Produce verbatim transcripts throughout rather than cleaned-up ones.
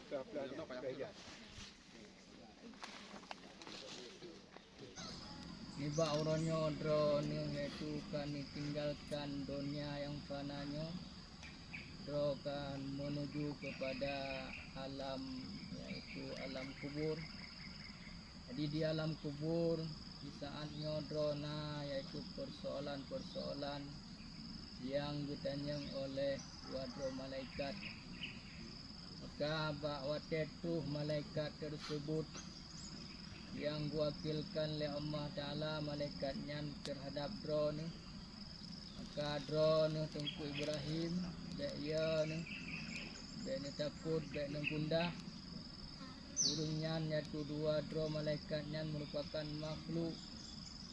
Nibak uroe nyoe droeneuh, yaitu ka neutinggalkan donya nyang fana nyoe, droe ka meunuju keupada alam, yaitu alam kubur. Jadi, di alam kubur, di saat nyoe droe na, yaitu peusoalan-peusoalan nyang geutanyong oleh dua droe malaikat. Maka bak watée troh malaikat teuseubut nyang geuwakilkan lé Allah Taala malaikat nyan teuhadab droeneuh, maka droeneuh Teungku Ibrahim, bék yo neuh, bék neutakot, bék neugundah. Ureuëng nyan, yaitu dua droe malaikat nyan, meurupakan makhluk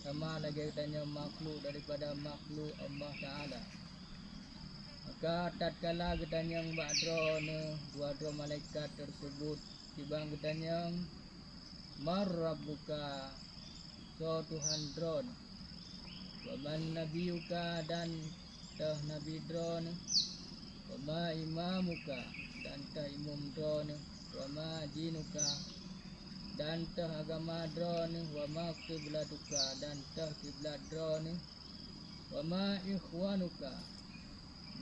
sama lagée geutanyoe, makhluk daripada makhluk Allah Taala. Maka tatkala geutanyong bak droeneuh dua droe malaikat teuseubut, kiban geutanyong, "Man rabbuka?" Soe Tuhan droeneuh? "Wa man nabiyuka?" Dan toh nabi droeneuh? "Wa ma imamuka?" Dan toh imum droeneuh? "Wa ma dinuka?" Dan toh agama droeneuh? "Wa ma qiblatuka?" Dan toh kiblat droeneuh? "Wa ma ikhwanuka?"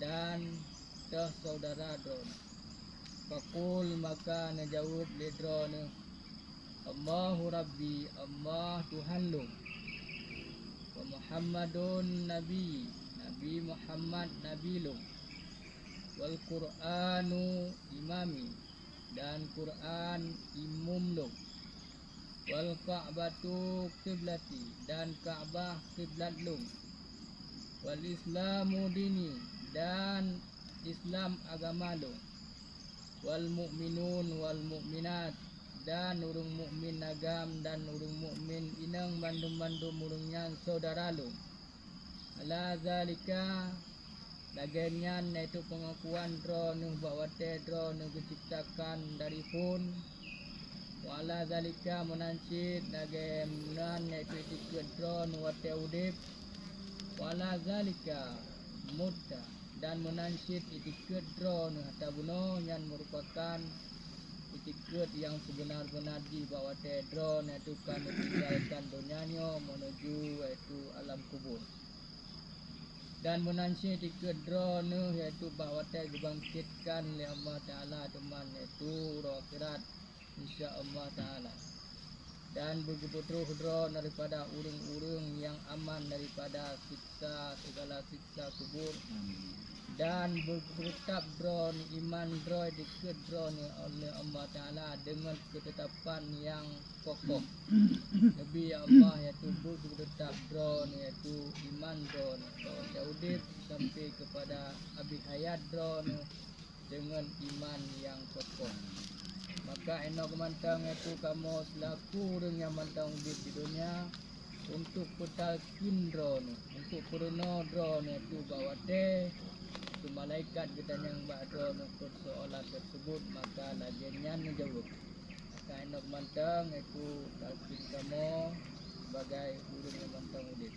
Dan toh syedara droeneuh? Faqul, maka neujaweueb lé droeneuh, "Allahu Rabbi, Allah Tuhan lôn. Wa Muhammadun Nabi, Nabi Muhammad Nabi lôn. Wal Qur'anu imami, dan Qur'an imum lôn. Wal Ka'batu qiblati, dan Ka'bah kiblat lôn. Wal Islamu dini, dan Islam agama lôn. Wal mu'minun wal mu'minat, dan ureuëng mukmin agam dan ureuëng mukmin inong, bandum-bandum ureuëng nyan syedara lôn. Ala zalika, lagée nyan, yaitu peungakuan droeneuh bak watée droeneuh geuciptakan dari phon. Wa ala zalika, meunan cit lagée nyan, yaitu itikeuet droeneuh watée udeb. Wa ala zalika mutta, dan meunan cit itikeuet droeneuh ata bunoe, nyan meurupakan itikeuet nyang sibeuna-beuna jih bak watée droeneuh, yaitu ka neutinggalkan donya nyoe meunuju, yaitu alam kubur. Dan meunan cit itikeuet droeneuh, yaitu bak watée geubangkitkan lé Allah Taala teuma, yaitu uroe akhirat, insya Allah Taala. Dan beugeupeutroh droe daripada ureuëng-ureuëng nyang aman daripada siksa, segala siksa kubur. Amin. Dan beugeuteutab droe iman droe, itikeuet droe oleh Allah Taala deungon keuteutapan nyang kokoh. Nabi Allah, yaitu beugeuteutab droe, yaitu iman droe, droe udeb sampai kepada abéh hayat droe deungon iman nyang kokoh. Maka inok mantong, yaitu kamoe seulaku ureuëng nyang mantong udeb di donya, untuk peutalkin droeneuh, untuk peurunoe droeneuh, yaitu bak watée malaikat geutanyong bak droeneuh peusoalan teuseubut, maka lagée nyan neujaweueb. Maka inok mantong, yaitu talkin kamoe sebagai ureuëng nyang mantong udeb.